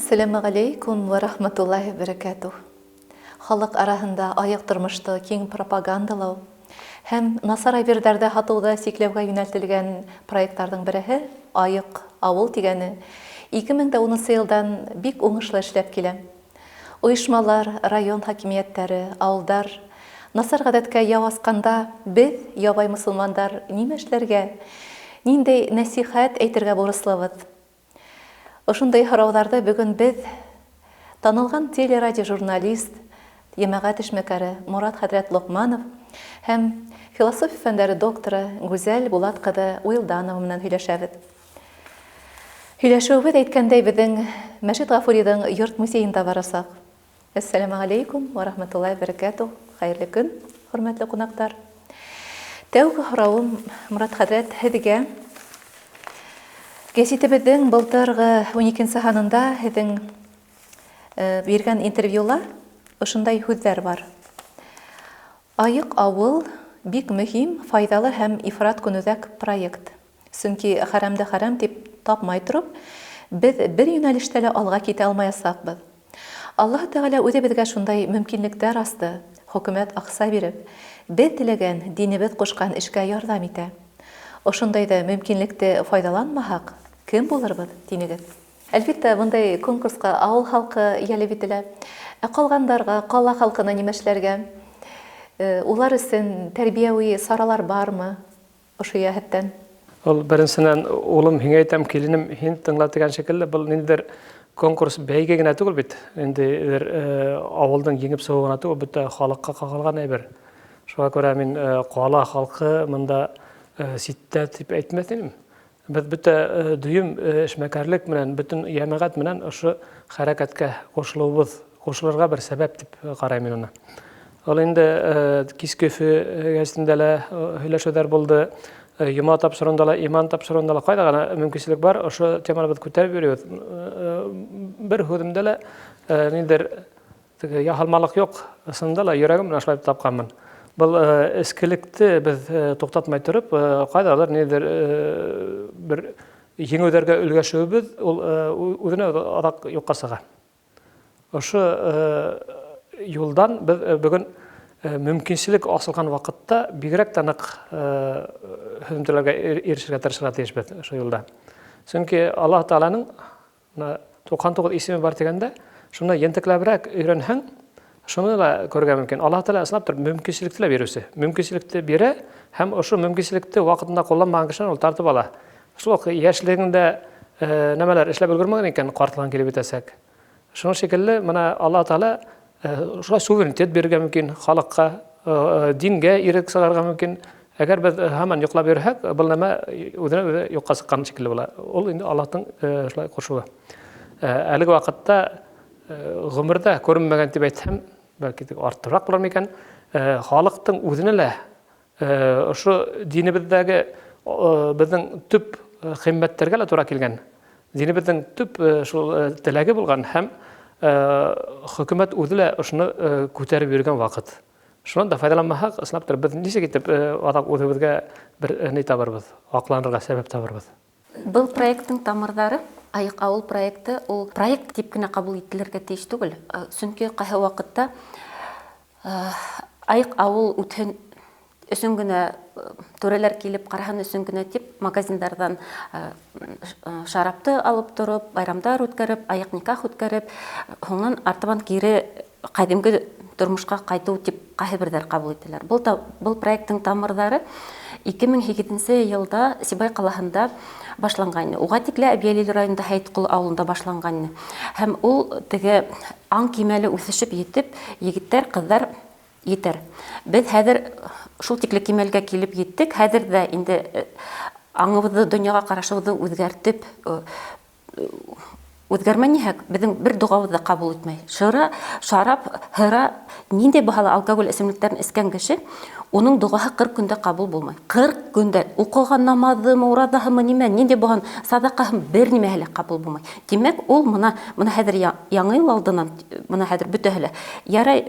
Әссәләмә ғәләйкүм вә рахматуллаһи вә бәрәкәтүһ. Халыҡ араһында айыҡ тормошто киң пропагандалау һәм насар әйберҙәрҙе һатыуҙы сикләүгә йүнәлтелгән проекттарҙың береһе Айыҡ ауыл тигәне 2010 нсы йылдан бик уңышлы эшләп килә. Ойошмалар, район хакимиәттәре, ауылдар насар ғәҙәткә яу асҡанда беҙ, ябай мосолмандар, нимә эшләргә, ниндәй нәсихәт әйтергә бурыслыбыҙ? Ошондай һорауҙарҙы бөгөн беҙ танылған телерадиожурналист, йәмәғәт эшмәкәре Морат хәҙрәт Лоҡманов һәм философия фәндәре докторы Гүзәл Булат ҡыҙы Уилданова менән һөйләшәбеҙ. Һөйләшеүебеҙ, әйткәндәй, беҙҙең Мәжит Ғафуриҙың йорт музейында барасаҡ. Әссәләмә ғәләйкүм вә рахмәтуллаһи вә бәрәкәтүһ. Хәйерле көн, хөрмәтле ҡунаҡтар. Тәүге һорауым, Морат хәҙрәт, һеҙгә. Гәзитебеҙҙең былтырғы 12 һанында һеҙҙең биргән интервьюла ошондай һүҙҙәр бар. Айыҡ ауыл бик мөһим, файҙалы һәм ифрат көнүҙәк проект. Сөнки хәрәмде хәрәм дип тапмай тороп, беҙ бер йүнәлештә лә алға китә алмаясаҡбыҙ. Аллаһы Тәғәлә үҙе беҙгә шундай мөмкинлектәр асты, хөкүмәт аҡса биреп, беҙ теләгән, динебеҙ ҡушҡан эшкә ярҙам итә. Ошондай ҙа мөмкинлекте файҙаланмаһаҡ, кем булырбыҙ, тинегеҙ. Әлбиттә, бындай конкурсҡа ауыл халҡы йәлеп ителә. Ә ҡалғандарға, ҡала халҡына нимә эшләргә? Улар өсөн тәрбиәүи саралар бармы? Ошо йәһәттән. Ул беренсенән, улым, һиңә әйтәм, киленем, һин тыңла тигән шикелле, был ниндидер конкурс, бәйге генә түгел бит. Ниндидер авылдың еңеп сығыуы гына түгел, бөтә халыкка кагылган әйбер. Шуңа күрә мин кала халкы монда ситтә дип әйтмәҫ инем. Беҙ бөтә дөйөм эшмәкәрлек менән, бөтөн йәмәғәт менән ошо хәрәкәткә ҡушылыуыбыҙ, ҡушылырға бер сәбәп дип ҡарайым мин уны. Ул инде Киске Өфө гәзитендә лә һөйләшеүҙәр булды, Йома тапшырыуында ла, Иман тапшырыуында ла, ҡайҙа ғына мөмкинселек бар, ошо теманы беҙ күтәреп йөрөйбөҙ. Бер һүҙемдә лә ниндәйҙер Теге яһалмалыҡ юҡ, ысынында ла йөрәгем менән шулай тапҡанмын. Был эскелекте беҙ туҡтатмай тороп, ҡайҙалыр ниҙер бер еңеүҙәргә өлгәшеүебеҙ ул үҙенә аҙаҡ юҡҡа сыға. Ошо юлдан беҙ бөгөн мөмкинселек асылған ваҡытта бигерәк тә ныҡ һөҙөмтәләргә ирешергә тырышырға тейешбеҙ ошо юлда. Сөнки Аллаһ Тәғәләнең Мына 99 исеме бар тигәндә, шуны ентекләбрәк өйрәнһәң, шуны ла күрергә мөмкин. Аллаһ Тәгалә ысынлап тор мөмкинселекте лә бирүсе. Мөмкинселекте бирә һәм ошо мөмкинселекте вакытында кулланмаган кешенән ул тартып ала. Шул ук яшьлегеңдә э, нәмәләр эшләп өлгермәгән икән, картлыгың килеп җитәчәк. Шуның шикелле, менә Аллаһ Тәгалә э, шулай суверенитет бирергә мөмкин халыкка, э, дингә ирек чыгарырга мөмкин. Әгәр без һаман йоклап йөрһәк, был нәмә үзенә үзе юкка чыккан шикелле була. Ул инде Аллаһтың шулай кушуы. Әлеге вакытта гомердә күренмәгән дип әйтсәм, бәлки арттырак булыр микән, халыктың үзенә лә Ошо динебездәге безнең төп кыйммәтләргә лә тура килгән, динебезнең төп шул теләге булган һәм хөкүмәт үзе лә ошоны күтәреп йөргән вакыт. Шуннан да файдаланмаһак, ысынлап тор, без ничек итеп аҙак үзебезгә бер ни табырбыз, акланырга сәбәп табырбыз? Был проекттың тамырҙары Айыҡ ауыл проекты ул проект тип кенә ҡабул ителергә тейеш түгел. Сөнки ҡайһы ваҡытта Айыҡ ауыл үтһен өсөн генә, түрәләр килеп ҡараһын өсөн генә тип магазиндарҙан шарапты алып тороп, байрамдар үткәреп, айыҡ никах үткәреп, һуңынан артабан кире ҡәҙимге тормошҡа ҡайтыу тип ҡайһы берҙәр ҡабул итәләр. Был, был проекттың тамырҙары 2008 йылда Сибай ҡалаһында башланған ине. Уға тикле Әбйәлил районында Һәйетҡол ауылында башланған ине. Һәм ул теге аң кимәле үҫешеп етеп, егеттәр, ҡыҙҙар етәр. Беҙ хәҙер шул тикле кимәлгә килеп еттек, хәҙер ҙә инде э, аңыбыҙҙы, донъяға ҡарашыбыҙҙы үҙгәртеп, э, үҙгәрмәниһәк, беҙҙең бер доғабыҙ ҙа ҡабул итмәй. Шыра, шарап, һыра, ниндәй булһа ла алкоголь эсемлектәрен эскән кеше, уның доғаһы 40 көндә ҡабул булмай. 40 көндә уҡыған намаҙымы, ураҙаһымы, нимә, ниндәй булһын, саҙаҡаһы бер нимәһе лә ҡабул булмай. Тимәк, ул мына, мына хәҙер яңы йыл алдынан, мына хәҙер бөтәһе лә. Ярай,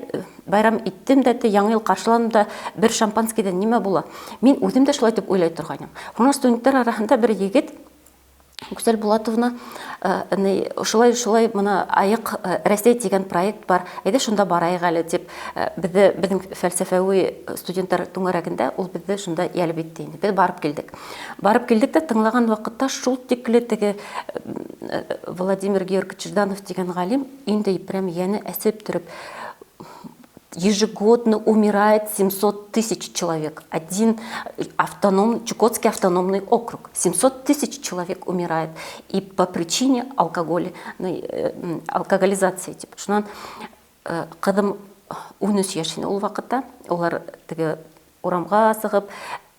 байрам иттем дә, яңы йыл ҡаршыланым да, бер шампанскийҙан нимә була? Мин үҙем дә шулай дип уйлай торғайным. Һуңынан студенттар араһында бер егет Гүзәл Булатовна, шулай шулай мына Айыҡ Рәсәй тигән проект бар, әйҙә шунда барайыҡ әле тип, беҙҙе беҙҙең фәлсәфәүи студенттар түңәрәгендә ул беҙҙе шунда йәлеп итте инде. Беҙ барып килдек. Барып килдек тә тыңлаған ваҡытта шул тикле теге Владимир Георгиевич Жданов тигән ғалим инде прям йәне әсеп тороп ежегодно умирает 700 тысяч человек. Один автоном, Чукотский автономный округ. 700 тысяч человек умирает. И по причине алкоголя, ну, алкоголизации. Типа. Шунан ҡыҙым 13 йәш ине ул ваҡытта. Улар теге урамға сығып,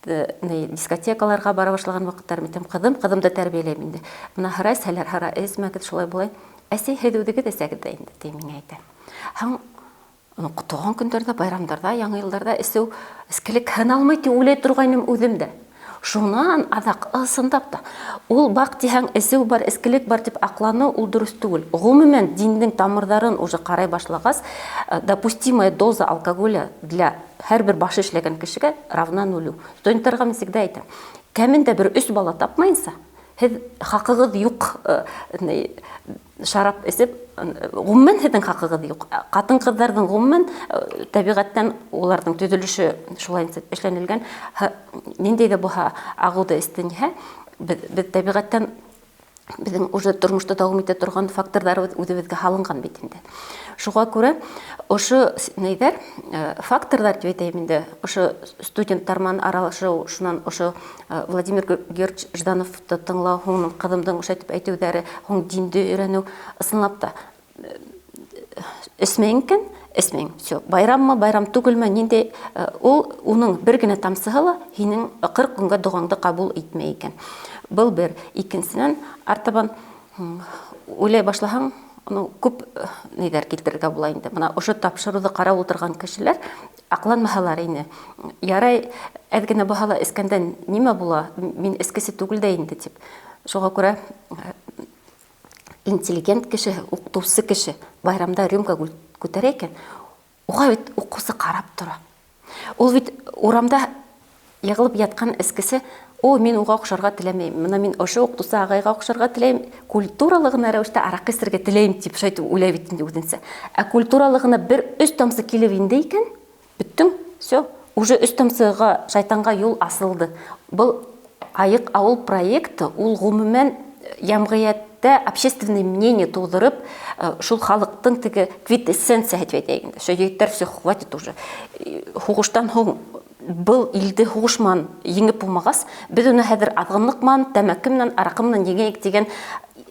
дискотекаларға бара башлаған ваҡыттар. Мин ҡыҙым, ҡыҙымды тәрбиәләйем инде. Мына һыра эсһәләр, һыра эсмәгеҙ, шулай булай. Әсәй, һеҙ үҙегеҙ эсәгеҙ ҙә инде, ти миңә әйтә. Һәм тыуған көндәрҙә, байрамдарҙа, яңы йылдарҙа эсеү эскелек һыналмай тип уйлай торғайным үҙем дә. Шунан аҙаҡ ысынлап та ул баҡ тиһәң эсеү бар, эскелек бар тип аҡланыу ул дөрөҫ түгел. Ғөмүмән, диндең тамырҙарын уже ҡарай башлағас, допустимая доза алкоголя для һәр бер башы эшләгән кешегә равна нулю. Студенттарға мин всегда әйтәм, кәмендә бер өс бала тапмайынса, һеҙ хаҡығыҙ юҡ шарап эсеп, ғөмүмән һеҙҙең хаҡығыҙ юҡ. Ҡатын-ҡыҙҙарҙың ғөмүмән тәбиғәттән уларҙың төҙөлөшө шулай эшләнелгән. Ниндәй ҙә булһа ағыуҙы эстениһә, беҙ тәбиғәттән беҙҙең уже тормошта дауам итә торған факторҙар үҙебеҙгә һалынған бит инде. Шуға күрә ошо нейҙәр, факторҙар тип әйтәйем инде, ошо студенттар менән аралашыу, шунан ошо Владимир Георгиевич Ждановты тыңлау, һуңынан ҡыҙымдың ошо әйтеп әйтеүҙәре, һуң динде өйрәнеү, ысынлап та эсмәйең икән, эсмәйең. Всё, байраммы, байрам түгелме, ниндәй, ул уның бер генә тамсыһы ла һинең 40 көнгә доғаңды ҡабул итмәй икән. Был бер. Икенсенән, артабан уйлай башлаһаң, ну, күп ниҙәр килтерергә була инде. Мына ошо тапшырыуҙы ҡарап ултырған кешеләр аҡланмаһалар ине. Ярай, әҙ генә булһа ла эскәндән нимә була? Мин эскесе түгел дә инде тип. Шуға күрә интеллигент кеше, уҡытыусы кеше байрамда рюмка күтәрә икән, уға бит уҡыусы ҡарап тора. Ул бит урамда йығылып ятҡан эскесе, о, мин уға оҡшарға теләмәйем, мына мин ошо уҡытыусы ағайға оҡшарға теләйем, культуралы ғына рәүештә араҡы эсергә теләйем тип шулай итеп уйлай бит инде үҙенсә. Ә культуралы ғына бер өс тамсы килеп инде икән, бөттөң, всё, уже өс тамсыға шайтанға юл асылды. Был Айыҡ ауыл проекты ул ғөмүмән йәмғиәттә общественное мнение тыуҙырып, шул халыҡтың теге квинтэссенция тип әйтәйек инде. Всё, егеттәр, всё, хватит уже. Һуғыштан һуң был илде һуғыш менән еңеп булмағас, беҙ уны хәҙер аҙғынлыҡ менән, тәмәке менән, араҡы менән еңәйек тигән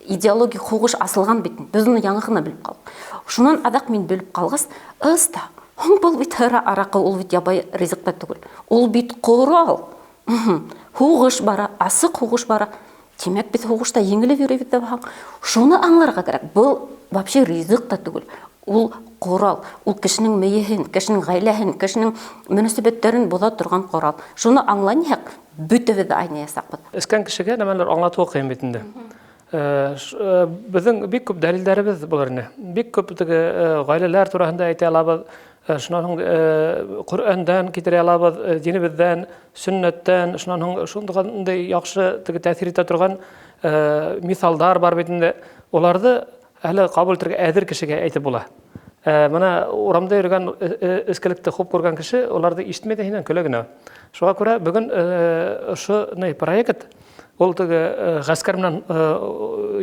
идеологик һуғыш асылған бит. Беҙ уны яңы ғына белеп ҡалдыҡ. Шунан аҙаҡ мин белеп ҡалғас, ыста, һуң был бит һыра араҡы, ул бит ябай ризыҡ та түгел. Ул бит ҡорал. Һуғыш бара, асыҡ һуғыш бара. Тимәк, беҙ һуғышта еңелеп йөрөйбөҙ ҙә баһаң. Шуны аңларға кәрәк. Был вообще ризыҡ та түгел. Ул ҡорал, ул кешенең мейеһен, кешенең ғаиләһен, кешенең мөнәсәбәттәрен боҙа торған ҡорал. Шуны аңланһаҡ, бөтәбеҙ ҙә айнаясаҡбыҙ. Эскән кешегә нәмәләр аңлатыуы ҡыйын бит инде. Беҙҙең бик күп дәлилдәребеҙ булыр ине. Бик күп теге ғаиләләр тураһында әйтә алабыҙ. Шунан һуң Ҡөрьәндән китерә алабыҙ, динебеҙҙән, сөннәттән, шунан һуң шундай яҡшы теге тәьҫир итә торған миҫалдар бар бит инде. Уларҙы әле ҡабул итергә әҙер кешегә әйтеп була. Мына урамда йөрөгән эскелекте хуп күргән кеше уларҙы ишетмәй ҙә һинән көлә генә. Шуға күрә бөгөн ошо ни проект ул теге ғәскәр менән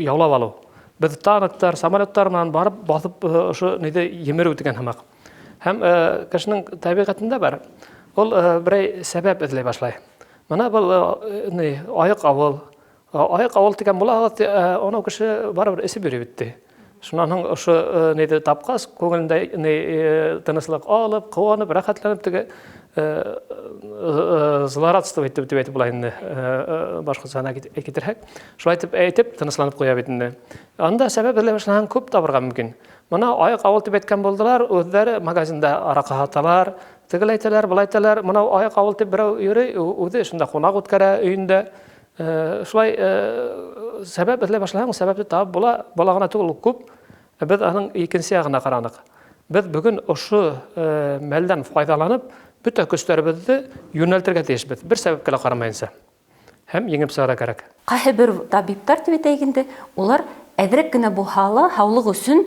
яулап алыу. Беҙ танктар, самолеттар менән барып баҫып ошо ниҙе емереү тигән һымаҡ. Һәм кешенең тәбиғәтендә бар. Ул берәй сәбәп эҙләй башлай. Мына был ни айыҡ ауыл. Айыҡ ауыл тигән була, анау кеше барыбер эсеп йөрөй бит ти. Шунан һуң ошо ниҙе тапҡас, күңелендә ни тыныслыҡ алып, ҡыуанып, рәхәтләнеп теге злорадство итеп тип әйтеп була инде, башҡортсаһына китерһәк. Шулай итеп әйтеп тынысланып ҡуя бит инде. Анда сәбәп эҙләй башлаһаң күп табырға мөмкин. Мына айыҡ ауыл тип әйткән булдылар, үҙҙәре магазинда араҡы һаталар, тегеләй әйтәләр, былай әйтәләр. Мына айыҡ ауыл тип берәү йөрөй, үҙе шунда ҡунаҡ үткәрә өйөндә. Шулай сәбәп эҙләй башлаһаң, сәбәпте табып була, бала ғына түгел, ул күп. Беҙ аның икенсе яғына ҡараныҡ. Беҙ бөгөн ошо мәлдән файҙаланып, бөтә көстәребеҙҙе йүнәлтергә тейешбеҙ, бер сәбәпкә лә ҡарамайынса. Һәм еңеп сығырға кәрәк. Ҡайһы бер табиптар тип әйтәйек инде, улар әҙерәк кенә булһа ла һаулыҡ өсөн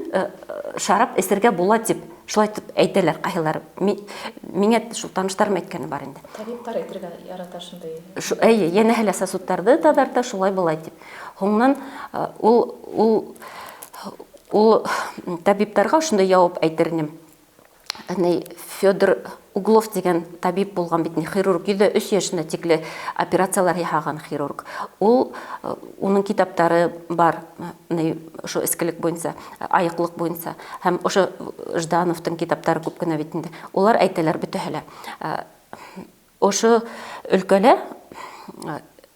шарап эсергә була тип шулай итеп әйтәләр ҡайһылары. Миңә шул таныштарым әйткәне бар инде. Табиптар әйтергә ярата шундай. Әйе, йәнәһе лә сосудтарҙы таҙарта, шулай былай тип. Һуңынан ул табиптарға шундай яуап әйтер инем. Ни, Федор Углов тигән табип булған бит, хирург, 103 йәшенә тикле операциялар яһаған хирург. Ул уның китаптары бар, ни, ошо эскелек буйынса, айыҡлыҡ буйынса, һәм ошо Ждановтың китаптары күп кенә бит инде. Улар әйтәләр бөтәһе лә. Ошо өлкәлә,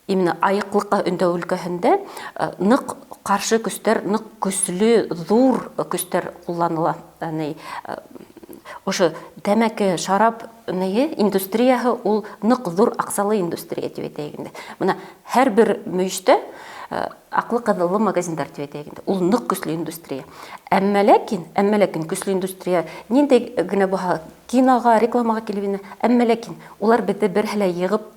именно айыҡлыҡҡа өндәү өлкәһендә ныҡ ҡаршы көстәр, ныҡ көслө, ҙур көстәр ҡулланыла. Ни, ошо тәмәке, шарап нее индустрияһы ул ныҡ ҙур аҡсалы индустрия тип әйтәйек инде. Бына һәр бер мөйөштә аҡлы-ҡыҙыллы магазиндар тип әйтәйек инде. Ул ныҡ көслө индустрия. Әммә ләкин көслө индустрия ниндәй генә булһа, киноға, рекламаға килеп инә, әммә ләкин улар беҙҙе берһе лә йығып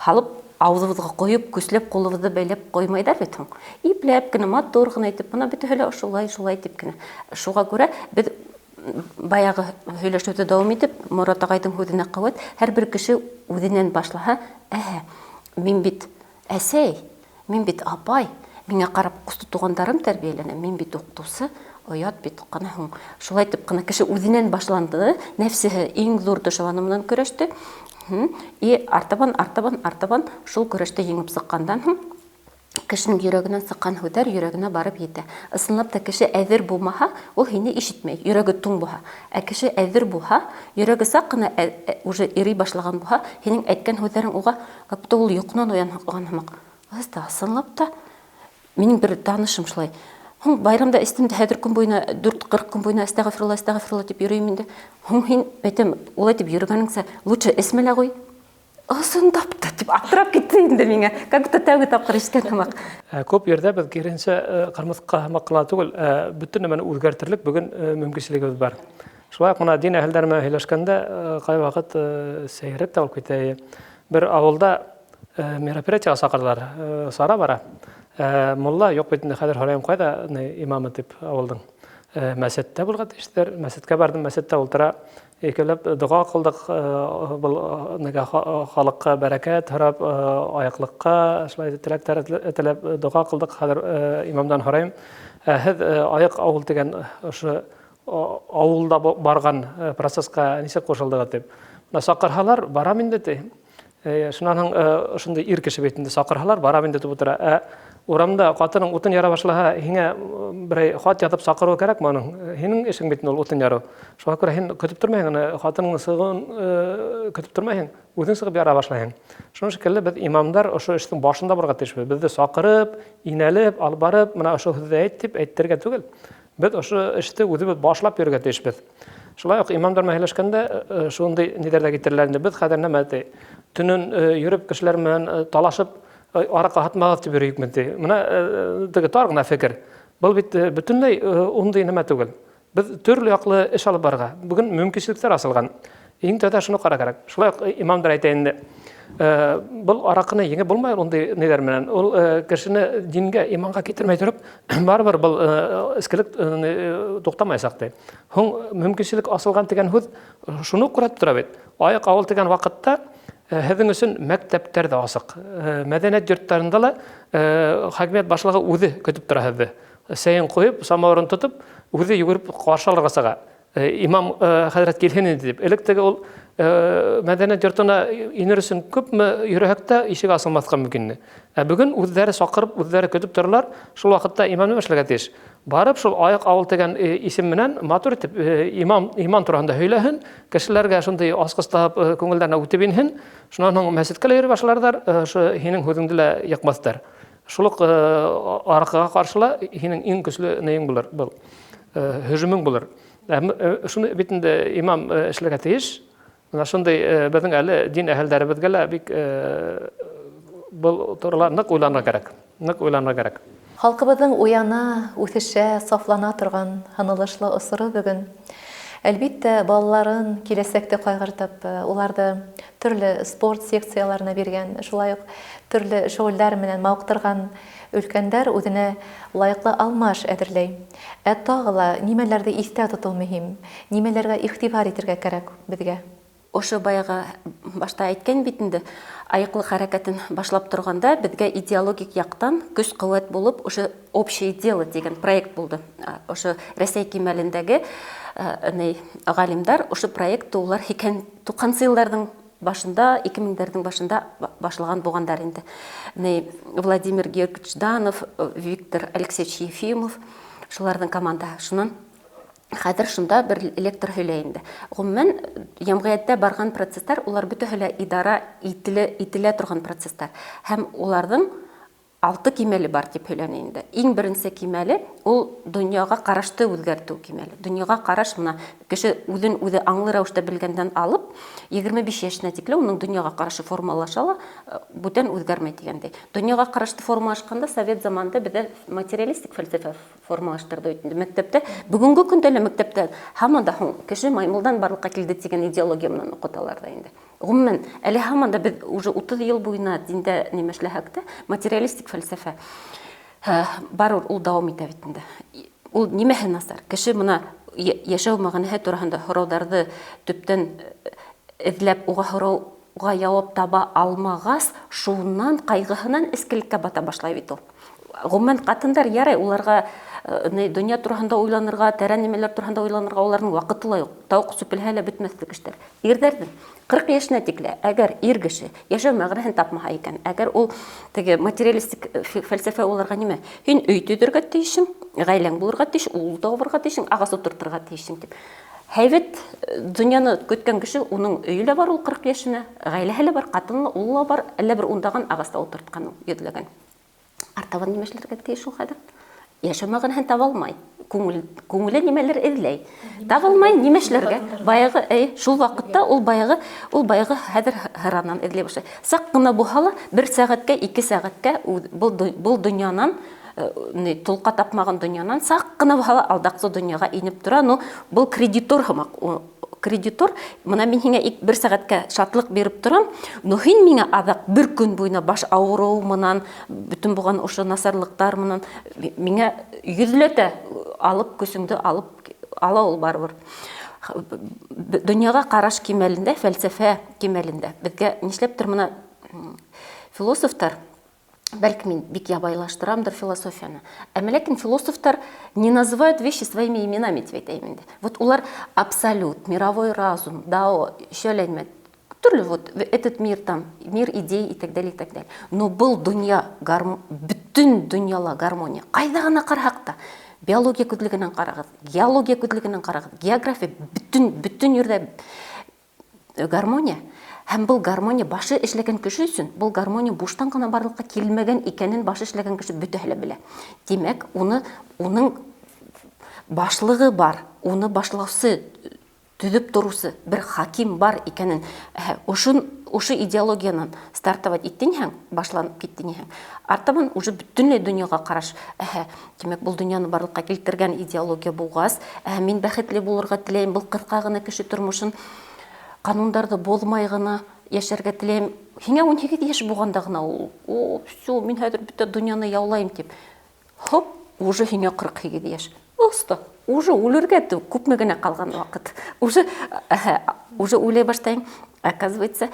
һалып, ауыҙыбыҙға ҡойоп, көсләп ҡулыбыҙҙы бәйләп ҡуймайҙар бит һуң. Ипләп кенә, матур ғына итеп, бына бөтәһе лә ошолай, шулай тип кенә. Шуға күрә беҙ баяғы һөйләшеүҙе дауам итеп, Морат ағайҙың һүҙенә ҡеүәт, һәр бер кеше үҙенән башлаһа, әһә, мин бит әсәй, мин бит апай, миңә ҡарап ҡусты туғандарым тәрбиәләнә, мин бит уҡытыусы, оят бит ҡана һуң. Шулай итеп ҡына кеше үҙенән башланды, нәфсеһе иң ҙур дошманы менән көрәште. И артабан, артабан, артабан шул көрәштә еңеп сыҡҡандан һуң кешенең йөрәгенән сыҡҡан һүҙҙәр йөрәгенә барып етә. Ысынлап та кеше әҙер булмаһа, ул һине ишетмәй, йөрәге туң булһа. Ә кеше әҙер булһа, йөрәге саҡ ҡына уже ирей башлаған булһа, һинең әйткән һүҙҙәрең уға, как будто ул йоҡонан уянған һымаҡ. Аста, ысынлап та минең бер танышым шулай. Һуң байрамда эстем дә хәҙер көн буйына, дүрт ҡырҡ көн буйына әстәғфирулла, әстәғфирулла тип йөрөйөм инде. Һуң һин, әйтәм, улай тип йөрөгәнеңсә, лучше эсмә лә ҡуй. Ысынлап та тип аптырап китте инде миңә. Как будто тәүге тапҡыр эскән һымаҡ. Күп ерҙә беҙ киренсә, ҡырмыҫҡа һымаҡ ҡына түгел, бөтөн нәмәне үҙгәртерлек бөгөн мөмкинселегебеҙ бар. Шулай уҡ бына дин әһелдәре менән һөйләшкәндә, ҡай ваҡыт, сәйерәк тә булып китә. Бер ауылда, мероприятиеға саҡырҙылар, сара бара. Мулла юҡ бит инде, хәҙер һорайым ҡайҙа, ни, имамы тип ауылдың. Мәсеттә булған тиештер. Мәсеткә барҙым, мәсеттә ултыра. Икәүләп доға ҡылдыҡ, был, нигә халыҡҡа бәрәкәт һорап, аяҡлыҡҡа шулай теләктәр теләп доға ҡылдыҡ. Хәҙер, имамдан һорайым. Һеҙ, аяҡ ауыл тигән ошо ауылда барған, процессҡа нисек ҡушылдығыҙ тип. Бына саҡырһалар, барам инде ти. Шунан һуң, ошондай ир кеше бит инде, саҡырһалар, барам инде тип ултыра. Урамда ҡатының утын яра башлаһа, һиңә берәй хат яҙып саҡырыу кәрәкме уның? Һинең эшең бит инде ул утын ярыу. Шуға күрә һин көтөп тормайһың, аны ҡатыныңдың сығыуын, көтөп тормайһың, үҙең сығып яра башлайһың. Шуның шикелле беҙ имамдар ошо эштең башында барырға тейешбеҙ. Беҙҙе саҡырып, инәлеп, алып барып, бына ошо һүҙҙе әйт тип әйтергә түгел. Беҙ ошо эште үҙебеҙ башлап йөрөргә тейешбеҙ. Шулай уҡ имамдар менән һөйләшкәндә, шундай ниҙәр ҙә китерәләр инде. Беҙ хәҙер нәмә ти? Төнөн, йөрөп кешеләр менән, талашып, араҡы һатмағыҙ тип йөрөйөкмөн ти. Бына, теге тар ғына фекер. Был бит, бөтөнләй, ундай нәмә түгел. Беҙ төрлө яҡлы эш алып барырға. Бөгөн мөмкинселектәр асылған. Иң тәүҙә шуны ҡарар кәрәк. Шулай уҡ имамдар әйтә инде. Был араҡыны еңеп булмай ундай ниҙәр менән. Ул, кешене дингә, иманға китермәй тороп, барыбер был, эскелек, туҡтамаясаҡ ти. Һуң мөмкинселек асылған тигән һүҙ шуны күрһәтеп тора бит. Аяҡ ауыл тигән ваҡытта, һеҙҙең өсөн мәктәптәр ҙә асыҡ. Мәҙәниәт йорттарында ла, хакимиәт башлығы үҙе көтөп тора һеҙҙе. Сәйен ҡуйып, самауырын тотоп, үҙе йүгереп ҡаршы алырға сыға. Имам, хәҙрәт килһен инде тип. Элек теге ул, мәҙәниәт йортона инер өсөн күпме йөрөһәк тә ишек асылмаҫҡа мөмкин ине. Ә бөгөн үҙҙәре саҡырып, үҙҙәре көтөп торалар. Шул ваҡытта имам нимә эшләргә тейеш? Барып шул аяҡ ауыл тигән, исем менән матур итеп, иман тураһында һөйләһен, кешеләргә шундай асҡыс табып, күңелдәренә үтеп инһен. Шунан һуң мәсеткә лә йөрөй башларҙар, ошо һинең һүҙеңде лә йыҡмаҫтар. Шул уҡ, араҡыға ҡаршы ла һинең иң көслө нейең булыр, был, һөжүмең булыр. Шуны бит инде имам, эшләргә тейеш. Бына шундай, беҙҙең әле дин әһелдәребеҙгә лә бик, был турала ныҡ уйланырға кәрәк. Ныҡ уйланырға кәрәк. Халҡыбыҙҙың уяна, үҫешә, сафлана торған һынылышлы осоро бөгөн. Әлбиттә, балаларын киләсәкте ҡайғыртып, уларҙы төрлө спорт секцияларына биргән, шулай уҡ төрлө шөғөлдәр менән мауыҡтырған өлкәндәр үҙенә лайыҡлы алмаш әҙерләй. Ә тағы ла нимәләрҙе иҫтә тотоу мөһим, нимәләргә иғтибар итергә кәрәк беҙгә? Ошо баяғы башта әйткән бит инде, айыҡлыҡ хәрәкәтен башлап торғанда беҙгә идеологик яҡтан көс-ҡеүәт булып ошо «Общее дело» тигән проект булды. Ошо Рәсәй кимәлендәге ни ғалимдар ошо проектты улар һикһән туҡһансы йылдарҙың башында, 2000-дәрҙең башында башлаған булғандар инде. Ни Владимир Георгиевич Жданов, Виктор Алексеевич Ефимов, шуларҙың командаһы. Шунан хәҙер шунда бер лектор һөйләй инде. Ғөмүмән, йәмғиәттә барған процесстар, улар бөтәһе лә идара ителә торған процесстар. Һәм уларҙың 6 кимәле бар тип һөйләне инде. Иң беренсе кимәле ул донъяға ҡарашты үҙгәртеү кимәле. Донъяға ҡараш мына кеше үҙен үҙе аңлы рәүештә белгәндән алып 25 йәшенә тикле уның донъяға ҡарашы формалаша ла, бүтән үҙгәрмәй тигәндәй. Донъяға ҡарашты формалашҡанда совет заманында беҙҙә материалистик фәлсәфә формалаштырҙы бит инде мәктәптә. Бөгөнгө көндә лә мәктәптә һаман да һуң кеше маймылдан барлыҡҡа килде тигән идеология менән уҡыталар ҙа инде. Ғөмүмән, әле һаман да беҙ уже 30 йыл буйына диндә нимә эшләһәк тә, материалистик фәлсәфә барыбер ул дауам итә бит инде. Ул нимәһе насар? Кеше мына йәшәү мәғәнәһе тураһында һорауҙарҙы төптән эҙләп, уға һорауға яуап таба алмағас, шунан ҡайғыһынан эскелеккә бата башлай бит ул. Ғөмүмән, ҡатындар ярай, уларға донъя тураһында уйланырға, тәрән нимәләр тураһында уйланырға уларҙың ваҡыты ла юҡ. Тауыҡ сүпелһә лә бөтмәҫлек эштәр. Ирҙәрҙең 40 йәшенә тикле, әгәр ир кеше йәшәү мәғәнәһен тапмаһа икән, әгәр ул теге материалистик фәлсәфә уларға нимә? Һин өй төҙөргә тейешһең, ғаиләң булырға тейеш, ул табырға тейешһең, ағас ултыртырға тейешһең тип. Һәйбәт донъяны көткән кеше, уның өйө лә бар ул 40 йәшенә, ғаиләһе лә бар, ҡатыны ла, улы ла бар, әллә бер ундаған ағас та ултыртҡан ул, йөҙләгән. Артабан нимә эшләргә тейеш ул хәҙер? Йәшәү мәғәнәһен таба алмай. Күңеле нимәлер эҙләй. Таба алмай нимә эшләргә? Баяғы, эй, шул ваҡытта ул баяғы хәҙер һыранан эҙләй башлай. Саҡ ҡына булһа ла, бер сәғәткә, ике сәғәткә был донъянан, ни, тулҡа тапмаған донъянан саҡ ҡына булһа ла алдаҡсы донъяға инеп тора. Ну, был кредитор һымаҡ. О, кредитор, мына мин һиңә бер сәғәткә шатлыҡ биреп торам, но һин миңә аҙаҡ бер көн буйына баш ауырыу менән, бөтөн булған ошо насарлыҡтар менән миңә йөҙләтә алып, көсөңдө алып ала ул барыбер. Донъяға ҡараш кимәлендә, фәлсәфә кимәлендә. Беҙгә нишләптер мына философтар, бәлки мин бик ябайлаштырамдыр философияны, әммә ләкин философтар не называют вещи своими именами, тип әйтәйем инде. Вот улар абсолют, мировой разум, дао, еще әллә нимә, төрлө вот этот мир там, мир идей и так далее, и так далее. Но был донъя, бөтөн донъяла гармония. Ҡайҙа ғына ҡараһаҡ та, биология күҙлегенән ҡарағыҙ, геология күҙлегенән ҡарағыҙ, география, бөтөн ерҙә гармония. Һәм был гармония башы эшләгән кеше өсөн, был гармония буштан ғына барлыҡҡа килмәгән икәнен башы эшләгән кеше бөтәһе лә белә. Тимәк, уның башлығы бар, уны башлаусы, төҙөп тороусы бер хаким бар икәнен. Әһә, ошо идеологиянан стартовать иттең, башланып киттең. Артабан уже бөтөнләй донъяға ҡараш. Әһә, тимәк, был донъяны барлыҡҡа килтергән идеология булғас, әһә, мин бәхетле булырға теләйем, был ҡыҫҡа ғына кеше тормошон ҡанундарҙы боҙмай ғына йәшәргә теләйем. Һиңә 18 йәш булғанда ғына ул, о, всё, мин хәҙер бөтә донъяны яулайым тип. Хоп, уже һиңә 48 йәш. Оста, уже үлергә күпме генә ҡалған ваҡыт. Уже, әһә, уже уйлай башлайым. Оказывается,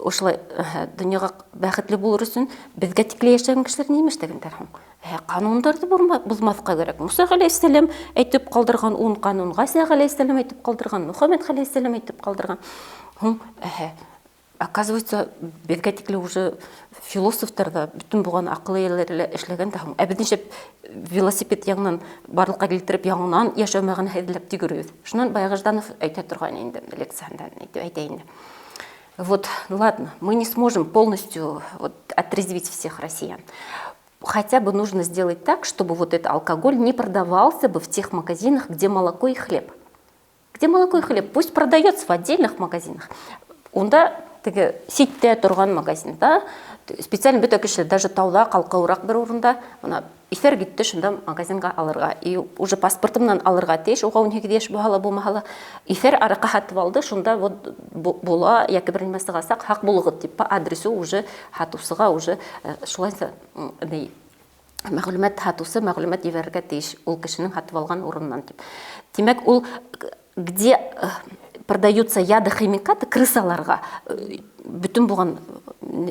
ошолай, әһә, донъяға бәхетле булыр өсөн беҙгә тикле йәшәгән кешеләр нимә эшләгәндәр һуң? Әһә, ҡанундарҙы боҙмаҫҡа кәрәк. Муса ғәләйһиссәләм әйтеп ҡалдырған 10 ҡанун, Ғайса ғәләйһиссәләм әйтеп ҡалдырған, Мөхәммәт ғәләйһиссәләм әйтеп ҡалдырған. Һуң, әһә, оказывается, беҙгә тикле уже философтар да, бөтөн булған аҡыл эйәләре лә эшләгән дә һуң. Ә беҙ нишләп велосипед яңынан барлыҡҡа килтереп, яңынан йәшәү мәғәнәһе эҙләп йөрөйбөҙ? Шунан баяғы Жданов әйтә торған инде лекцияһында, әйтә инде. Вот, ладно, мы не сможем полностью отрезвить всех россиян. Хотя бы нужно сделать так, чтобы вот этот алкоголь не продавался бы в тех магазинах, где молоко и хлеб. Где молоко и хлеб, пусть продается в отдельных магазинах. Унда теге ситтә торған магазинда специально бөтә кеше даже тауда ҡалҡыуыраҡ бер урында бына иҫәр китте шунда магазинға алырға и уже паспорты менән алырға тейеш уға 18 йәш булһа ла булмаһа ла иҫәр араҡы һатып алды шунда вот була йәки бер нимә сығасаҡ һаҡ булығыҙ тип по адресу уже һатыусыға уже шулайса ни мәгълүмат һатыусы мәгълүмат ебәрергә тейеш ул кешенең һатып алған урынынан тип. Тимәк, ул где продаются яды химикаты крысаларға бөтөн булған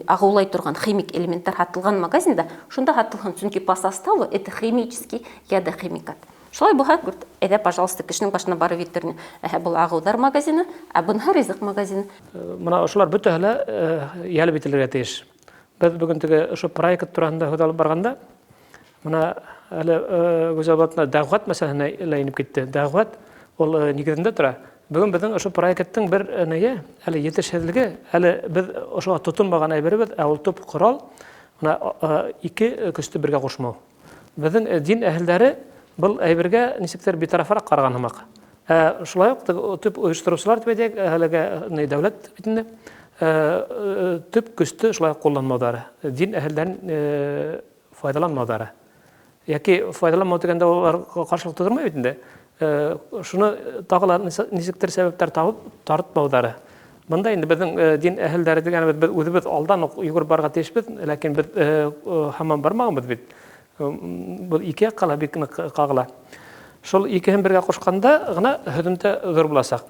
ағыулай торған химик элементтар һатылған магазинда шунда һатылһын, сөнки по составу это химический ядохимикат. Шулай булһа, говорит, әйҙә, пожалуйста, кешенең башына барып етер. Әһә, был ағыуҙар магазины, ә быныһы ризыҡ магазины. Мына ошолар бөтәһе лә йәлеп ителергә тейеш. Беҙ бөгөн теге ошо проект тураһында һүҙ алып барғанда, мына әле Гүзәл Булатовна дәғүәт мәсьәләһенә лә инеп китте. Дәғүәт ул нигеҙендә тора. Бөгөн беҙҙең ошо проекттың бер нее, әле етешһеҙлеге, әле беҙ ошоға тотонмаған әйберебеҙ, ә ул төп ҡорал, мына ике көстө бергә ҡушмау. Беҙҙең дин әһелдәре был әйбергә нисектер битарафыраҡ ҡараған һымаҡ. Ә шулай уҡ төп ойоштороусылар тип әйтәйек, әлеге дәүләт бит инде, төп көстө шулай уҡ ҡулланмауҙары, дин әһелдәрен файҙаланмауҙары. Йәки файҙаланмау тигәндә улар ҡаршылыҡ тыуҙырмай бит инде. Шуны тағы ла нисектер сәбәптәр табып тартмауҙары. Бында инде беҙҙең дин әһелдәре тигәнебеҙ, беҙ үҙебеҙ алдан уҡ йүгереп барырға тейешбеҙ, ләкин беҙ һаман бармағанбыҙ бит. Был ике яҡҡа ла бик ныҡ ҡағыла. Шул икеһен бергә ҡушҡанда ғына һөҙөмтә ҙур буласаҡ.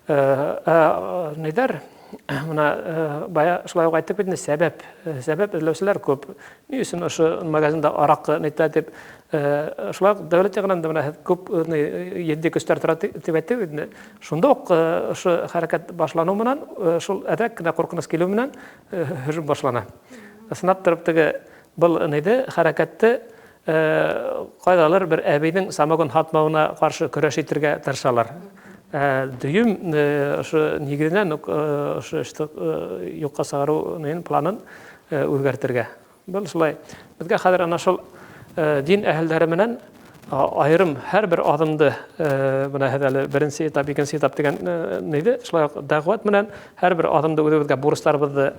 Нейҙәр, мына бая шулай уҡ әйттек бит инде, сәбәп, сәбәп эҙләүселәр күп. Ни өсөн ошо магазинда араҡы нитә тип, шулай уҡ дәүләт яғынан да мына һеҙ күп етди көстәр тора тип әйттек бит инде. Шунда уҡ ошо хәрәкәт башланыу менән, шул әҙерәк кенә ҡурҡыныс килеү менән һөжүм башлана. Ысынлап тороп теге был нейҙе хәрәкәтте ҡайҙалыр бер әбейҙең самогон һатмауына ҡаршы көрәш итергә тырышалар. Дөйөм ошо нигеҙенән үк ошо эште юҡҡа сығарыу планын үҙгәртергә. Был шулай. Беҙгә хәҙер ана шул дин әһелдәре менән айырым һәр бер аҙымды, бына һеҙ әле беренсе этап, икенсе этап тигән нейҙе, шулай уҡ дәғүәт менән һәр бер аҙымды үҙебеҙгә бурыстарыбыҙҙы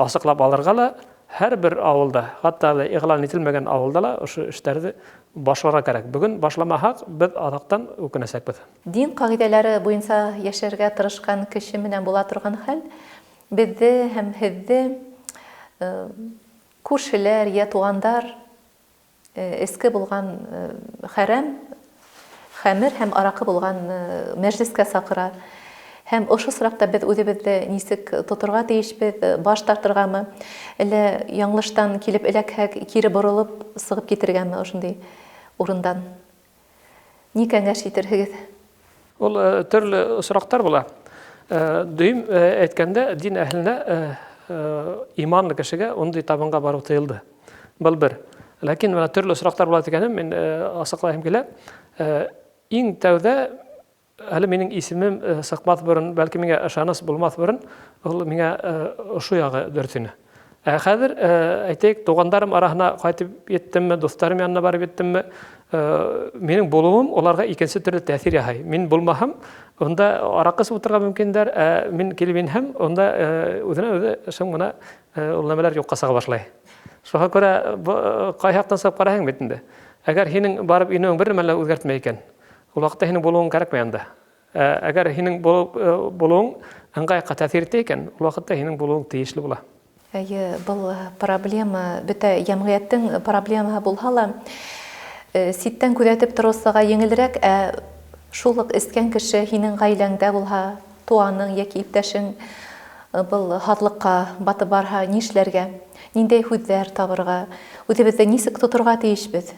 асыҡлап алырға ла, һәр бер ауылда, хатта әле иғлан ителмәгән ауылда ла ошо эштәрҙе башларға кәрәк. Бөгөн башламаһаҡ, беҙ аҙаҡтан үкенәсәкбеҙ. Дин ҡағиҙәләре буйынса йәшәргә тырышҡан кеше менән була торған хәл беҙҙе һәм һеҙҙе күршеләр йә туғандар эске булған хәрәм, хәмер һәм араҡы булған мәжлескә саҡыра. Һәм ошо осраҡта беҙ үҙебеҙҙе нисек тоторға тейешбеҙ, баш тартырғамы, әллә яңылыштан килеп эләкһәк, кире боролоп сығып китергәме ошондай урындан? Ни кәңәш итерһегеҙ? Ул төрлө осраҡтар була. Дөйөм әйткәндә, дин әһеленә, иманлы кешегә ундай табынға барыу тыйылды. Был бер. Ләкин бына төрлө осраҡтар була тигәнем, мин асыҡлайым килә. Иң тәүҙә әле минең исемем сыҡмаҫ борон, бәлки миңә ышаныс булмаҫ борон, ул миңә ошо яғы дөрөҫ ине. Ә хәҙер, әйтәйек, туғандарым араһына ҡайтып еттемме, дуҫтарым янына барып еттемме, минең булыуым уларға икенсе төрлө тәьҫир яһай. Мин булмаһам, унда араҡы эсеп ултырырға мөмкиндәр, ә мин килеп инһәм, унда үҙенә үҙе шым ғына ул нәмәләр юҡҡа сыға башлай. Шуға күрә ҡай яҡтан сығып ҡараһаң бит инде. Әгәр һинең барып инеүең бер нәмә лә үҙгәртмәй икән, ул ваҡытта һинең булыуың кәрәкмәй анда. Әгәр һинең булыуың ыңғай яҡҡа тәьҫир итә икән, ул ваҡытта һинең булыуың тейешле була. Эйе, был проблема бөтә йәмғиәттең проблемаһы булһа ла, ситтән күҙәтеп тороусыға еңелерәк, ә шул уҡ эскән кеше һинең ғаиләңдә булһа, туғаның йәки иптәшең был һаҙлыҡҡа батып барһа, нишләргә, ниндәй һүҙҙәр табырға, үҙебеҙҙе нисек тоторға тейешбеҙ?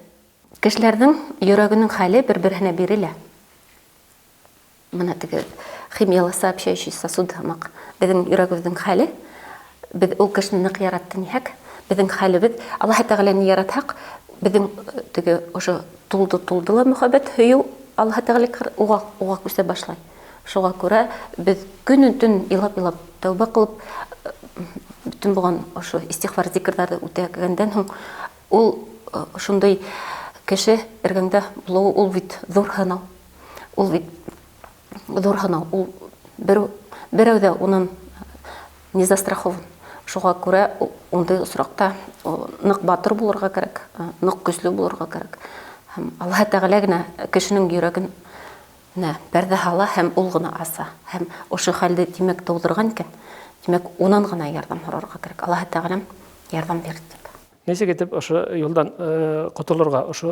Кешеләрҙең йөрәгенең хәле бер-береһенә бирелә. Бына теге химияла сообщающий сосуд һымаҡ. Беҙҙең йөрәгебеҙҙең хәле, беҙ ул кешене ныҡ яратты ниһәк, беҙҙең хәлебеҙ, Аллаһ Тәғәләне яратһаҡ, беҙҙең теге ошо тулды-тулды ла мөхәббәт, һөйөү Аллаһ Тәғәлә уға күсә башлай. Шуға күрә беҙ көнөн-төн илап-илап тәүбә ҡылып, бөтөн булған ошо истиғфар зикрҙарҙы үтәгәндән һуң, ул шундай кеше эргәңдә булыуы, ул бит ҙур һынау. Ул бит ҙур һынау. Ул берәү ҙә унан не застрахован. Шуға күрә ундай осраҡта ныҡ батыр булырға кәрәк, ныҡ көслө булырға кәрәк. Һәм Аллаһ Тәғәлә генә кешенең йөрәген пәрҙә һала һәм ул ғына аса. Һәм ошо хәлде тимәк тыуҙырған икән, тимәк унан ғына ярҙам һорарға кәрәк. Аллаһ Тәғәләм ярҙам бир тип. Нисек итеп ошо юлдан ҡотолорға, ошо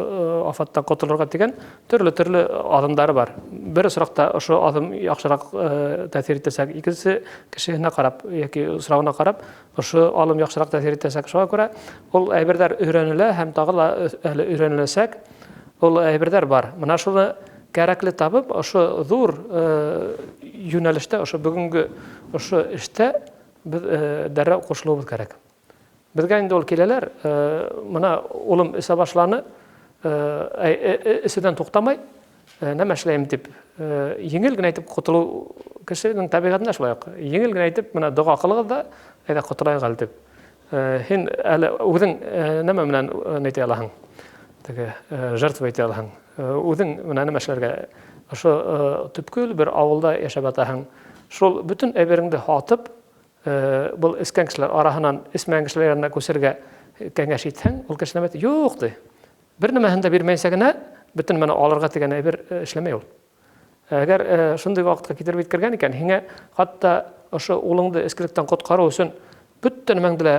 афаттан ҡотолорға тигән төрлө-төрлө аҙымдары бар. Бер осраҡта ошо аҙым яҡшыраҡ тәьҫир итәсәк, икенсе кешеһенә ҡарап йәки осрауына ҡарап ошо алым яҡшыраҡ тәьҫир итәсәк. Шуға күрә ул әйберҙәр өйрәнелә һәм тағы ла әле өйрәнеләсәк. Ул әйберҙәр бар. Мына шуны кәрәкле табып, ошо ҙур йүнәлештә, ошо бөгөнгө ошо эштә беҙ дәррәү ҡушылыуыбыҙ кәрәк. Беҙгә инде ул киләләр, мына улым эсә башланы, эсеүҙән туҡтамай, нәмә эшләйем тип, еңел генә әйтеп ҡотолоу кешенең тәбиғәтендә шулай уҡ. Еңел генә әйтеп, мына доға ҡылығыҙ да, әйҙә ҡотолайыҡ әле тип. Һин әле үҙең нәмә менән әйтә алаһың? Теге жертва итә алаһың. Үҙең менә нәмә эшләргә? Ошо төпкөл бер ауылда йәшәп ятаһың. Шул бөтөн әйбереңде һатып, был эскән кешеләр араһынан эсмәгән кешеләр янына күсергә кәңәш итһәң, ул кеше нәмә әйтә? Юҡ, ти. Бер нәмәһен дә бирмәйенсә генә бөтөн нәмәне алырға тигән әйбер эшләмәй ул. Әгәр шундай ваҡытҡа китереп еткергән икән, һиңә хатта ошо улыңды эскелектән ҡотҡарыу өсөн бөтөн нәмәңде лә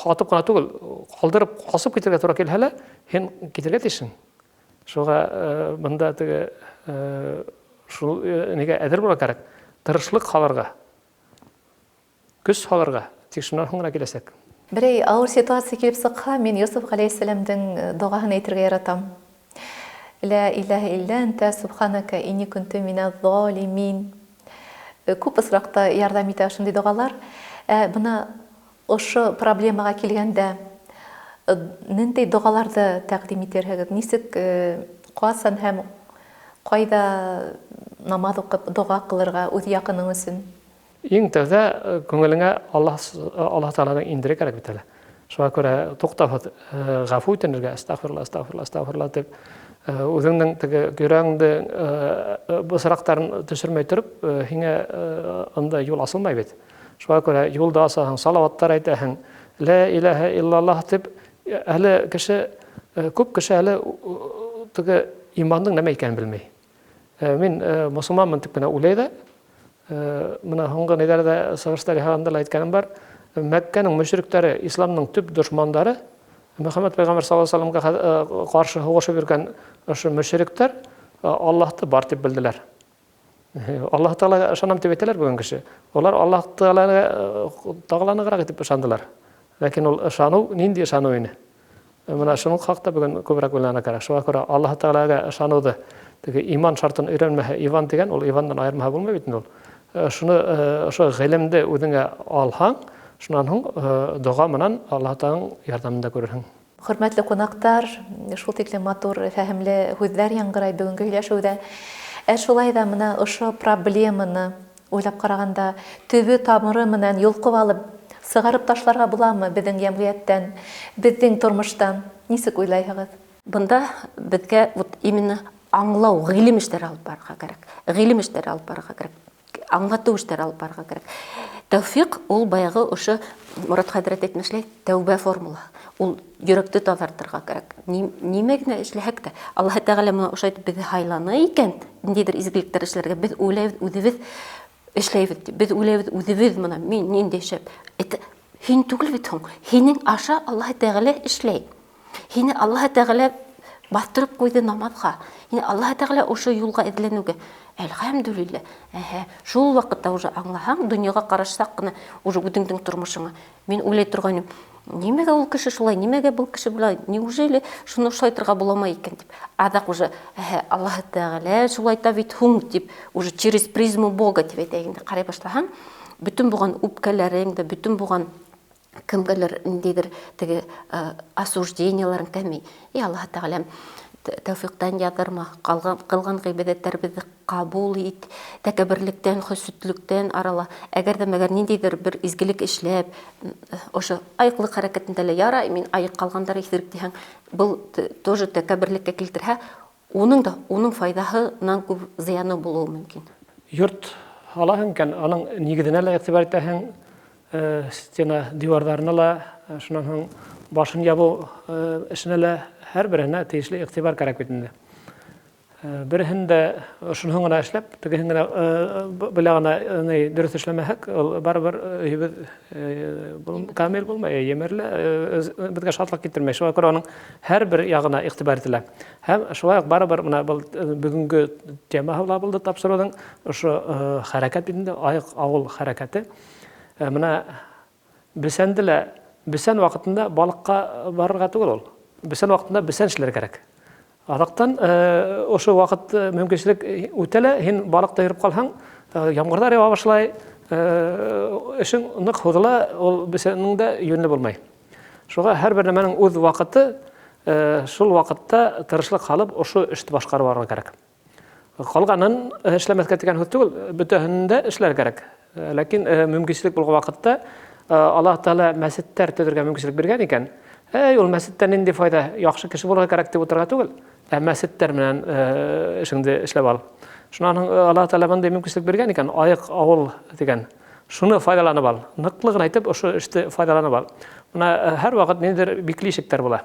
һатып ҡына түгел, ҡалдырып, ҡасып китергә тура килһә лә, һин китергә тейешһең. Шуға бында теге шул нигә әҙер булырға кәрәк? Тырышлыҡ һалырға, көс һалырға, тик шунан һуң ғына киләсәк. Берәй ауыр ситуация килеп сыҡһа, мин Йософ ғәләйһиссәләмдең доғаһын әйтергә яратам. Лә иләһә илля әнтә субханака инни кунту минәз залимин. Күп осраҡта ярҙам итә ошондай доғалар. Бына ошо проблемаға килгәндә ниндәй доғаларҙы тәҡдим итерһегеҙ? Нисек, ҡасан һәм ҡайҙа намаҙ уҡып доға ҡылырға үҙ яҡының өсөн? Иң тәүҙә күңелеңә Аллаһ Тәғәләнең индере кәрәк бит әле. Шуға күрә туҡтап ғәфү үтенергә, әстәғфирулла, әстәғфирулла, әстәғфирулла тип, үҙеңдең теге йөрәгеңде бысраҡтарын төшөрмәй тороп, һиңә анда юл асылмай бит. Шуға күрә юлды асаһың, салауаттар әйтәһең, лә иләһә иллаллаһ тип, әле кеше, күп кеше әле теге имандың нәмә икәнен белмәй. Мин мосолманмын тип кенә уйлай ҙа, мына һуңғы ниләрҙә сығыштар яһағанда ла әйткәнем бар, Мәккәнең мөшриктәре, исламның төп дошмандары, Мөхәммәд пәйғәмбәр саллаллаһу алейһи ва сәлләмгә ҡаршы һуғышып йөргән ошо мөшриктәр Аллаһты бар тип белделәр. Аллаһ Тәғәләгә ышанам тип әйтәләр бөгөн кеше. Улар Аллаһ Тәғәләгә тағы ла нығыраҡ итеп ышандылар. Ләкин ул ышаныу ниндәй ышаныу ине? Мына шуның хаҡта бөгөн күберәк уйлана кәрәк. Шуға күрә Аллаһ Тәғәләгә ышаныуҙы, теге иман шартын өйрәнмәһә, Иван тигән, ул Ивандан айырмаһа булмай бит инде ул. Шуны, ошо ғилемде үҙеңә алһаң, шунан һуң доға менән Аллаһ Тәғәләнең ярҙамын да күрерһең. Хөрмәтле ҡунаҡтар, шул тиклем матур, фәһемле һүҙҙәр яңғырай бөгөнгө һөйләшеүҙә. Ә шулай ҙа мына ошо проблеманы уйлап ҡарағанда, төбө тамыры менән йолҡоп алып, сығарып ташларға буламы беҙҙең йәмғиәттән, беҙҙең тормоштан? Нисек уйлайһығыҙ? Бында беҙгә вот именно аңлау, ғилем эштәре алып барырға кәрәк. Ғилем эштәре алып барырға кәрәк. Аңлатыу эштәре алып барырға кәрәк. Тәүфиҡ ул баяғы ошо Морат хәҙрәт әйтмешләй, тәүбә формулаһы. Ул йөрәкте таҙартырға кәрәк. Нимә генә эшләһәк тә, Аллаһ Тәғәлә мына ошо әйтеп беҙҙе һайланы икән, ниндәйҙер изгелектәр эшләргә беҙ уйлайбыҙ, үҙебеҙ эшләйбеҙ тип. Беҙ уйлайбыҙ, үҙебеҙ мына мин ниндәй шәп. Это һин түгел бит һуң. Һинең аша Аллаһ Тәғәлә эшләй. Һине Аллаһ Тәғәлә баҫтырып ҡуйҙы намаҙға. Һине Аллаһ Тәғәлә ошо юлға эҙләнеүгә. Әлхәмдүлилләһ. Әһә, шул ваҡытта уже аңлаһаң, донъяға ҡарашсаҡ ҡына уже үҙеңдең тормошоңа. Мин уйлай торғайным, нимәгә ул кеше шулай, нимәгә был кеше былай, неужели шуны шулайтырға буламай икән тип. Аҙаҡ уже, әһә, Аллаһ Тәғәлә шулайта бит һуң тип, уже через призму Бога тип әйтәйек инде, ҡарай башлаһаң, бөтөн булған үпкәләрең дә, бөтөн булған кемгәлер ниндәйҙер теге осуждениеларың кәмей. И Аллаһ Тәғәләм, тәүфиҡтан яҙырма, ҡылған ғибәҙәттәребеҙҙе ҡабул ит, тәкәбберлектән, хөсөтлөктән арала. Әгәр ҙә мәгәр ниндәйҙер бер изгелек эшләп, ошо айыҡлыҡ хәрәкәтендә лә ярай, мин айыҡ ҡалғандар иҫерек тиһәң, был тоже тәкәбберлеккә килтерһә, уның да, уның файҙаһынан күп зыяны булыуы мөмкин. Йорт алаһың икән, аның нигеҙенә лә иғтибар итәһең, Стена диварҙарына ла, шунан һуң башын ябыу эшенә лә һәр береһенә тейешле иғтибар кәрәк бит инде. Береһен дә шуныһын ғына эшләп, тегеһен генә белә генә дөрөҫ эшләмәһәк, ул барыбер өйөбөҙ камил булмай, емерелә, беҙгә шатлыҡ килтермәй. Шуға күрә уның һәр бер яғына иғтибар ителә. Һәм шулай уҡ барыбер бына был бөгөнгө темаһы ла булды тапшырыуҙың ошо хәрәкәт бит инде, айыҡ ауыл хәрәкәте. Бына бесәнде лә бесән ваҡытында балыҡҡа барырға түгел ул. Бесән ваҡытында бесән эшләргә кәрәк. Аҙаҡтан ошо ваҡыт мөмкинселек үтә лә, һин балыҡта йөрөп ҡалһаң, ямғырҙар яуа башлай, эшең ныҡ һуҙыла, ул бесәнең дә йүнле булмай. Шуға һәр бер нәмәнең үҙ ваҡыты, шул ваҡытта тырышлыҡ һалып ошо эште башҡарып барырға кәрәк. Ҡалғанын эшләмәҫкә тигән һүҙ түгел, бөтәһен дә эшләргә кәрәк. Ләкин мөмкинселек булған ваҡытта Аллаһ Тәғәлә мәсеттәр төҙөргә мөмкинселек биргән икән, әй, ул мәсеттән ниндәй файҙа, яҡшы кеше булырға кәрәк тип ултырырға түгел, ә мәсеттәр менән эшеңде эшләп ал. Шунан һуң Аллаһ Тәғәлә бындай мөмкинселек биргән икән, айыҡ ауыл тигән, шуны файҙаланып ал. Ныҡлы ғына итеп ошо эште файҙаланып ал. Бына һәр ваҡыт ниндәйҙер бикле ишектәр була.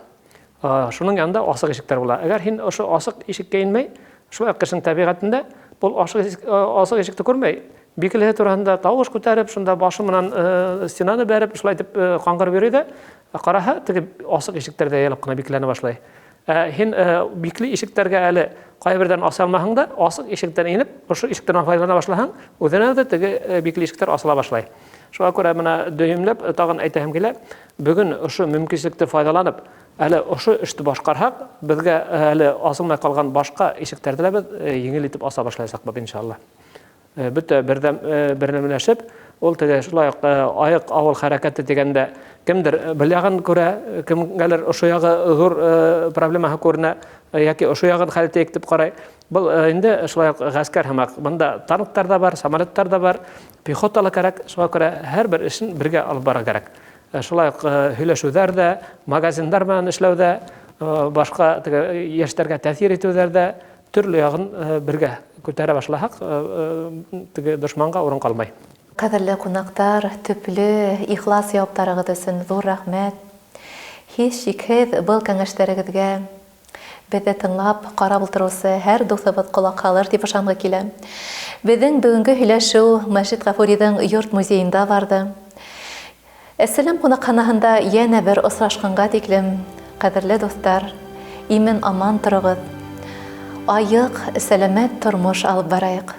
Шуның янында асыҡ ишектәр була. Әгәр һин ошо асыҡ ишеккә инмәй, шулай уҡ кешенең тәбиғәтендә был асыҡ ишекте күрмәй, биклеһе тураһында тауыш күтәреп, шунда башы менән стенаны бәреп, шулай итеп ҡаңғырып йөрөй ҙә, ҡараһа, теге асыҡ ишектәр ҙә ялап ҡына бикләнә башлай. Һин бикле ишектәргә әле ҡайһы берҙән аса алмаһаң да, асыҡ ишектән инеп, ошо ишектән файҙалана башлаһаң, үҙенән үҙе теге бикле ишектәр асыла башлай. Шуға күрә бына дөйөмләп тағын әйтәһем килә, бөгөн ошо мөмкинселекте файҙаланып, әле ошо эште башҡарһаҡ, беҙгә әле асылмай ҡалған башҡа ишектәрҙе лә беҙ еңел итеп аса башлаясаҡбыҙ, иншалла. Бөтә берҙәм берҙәмләшеп, ул теге шулай уҡ айыҡ ауыл хәрәкәте тигәндә кемдер был яғын күрә, кемгәлер ошо яғы ҙур проблемаһы күренә, йәки ошо яғын хәл итәйек тип ҡарай. Был инде шулай уҡ ғәскәр һымаҡ. Бында танктар ҙа бар, самолеттар ҙа бар, пехота ла кәрәк. Шуға күрә һәр бер эшен бергә алып барырға кәрәк. Шулай уҡ һөйләшеүҙәр ҙә, магазиндар менән эшләү ҙә, башҡа теге йәштәргә тәьҫир итеүҙәр ҙә төрлө яғын бергә күтәрә башлаһаҡ, теге дошманға урын ҡалмай. Ҡәҙерле ҡунаҡтар, төплө, ихлас яуаптарығыҙ өсөн ҙур рәхмәт. Һис шикһеҙ был кәңәштәрегеҙгә беҙҙе тыңлап, ҡарап ултырыусы һәр дуҫыбыҙ ҡолаҡ һалыр тип ышанғы килә. Беҙҙең бөгөнгө һөйләшеү Мәжит Ғафуриҙың йорт музейында барҙы. Әссәләм ҡунаҡханаһында йәнә бер осрашҡанға тиклем, ҡәҙерле дуҫтар, имен аман тороғоҙ. Айыҡ, сәләмәт тормош алып барайыҡ.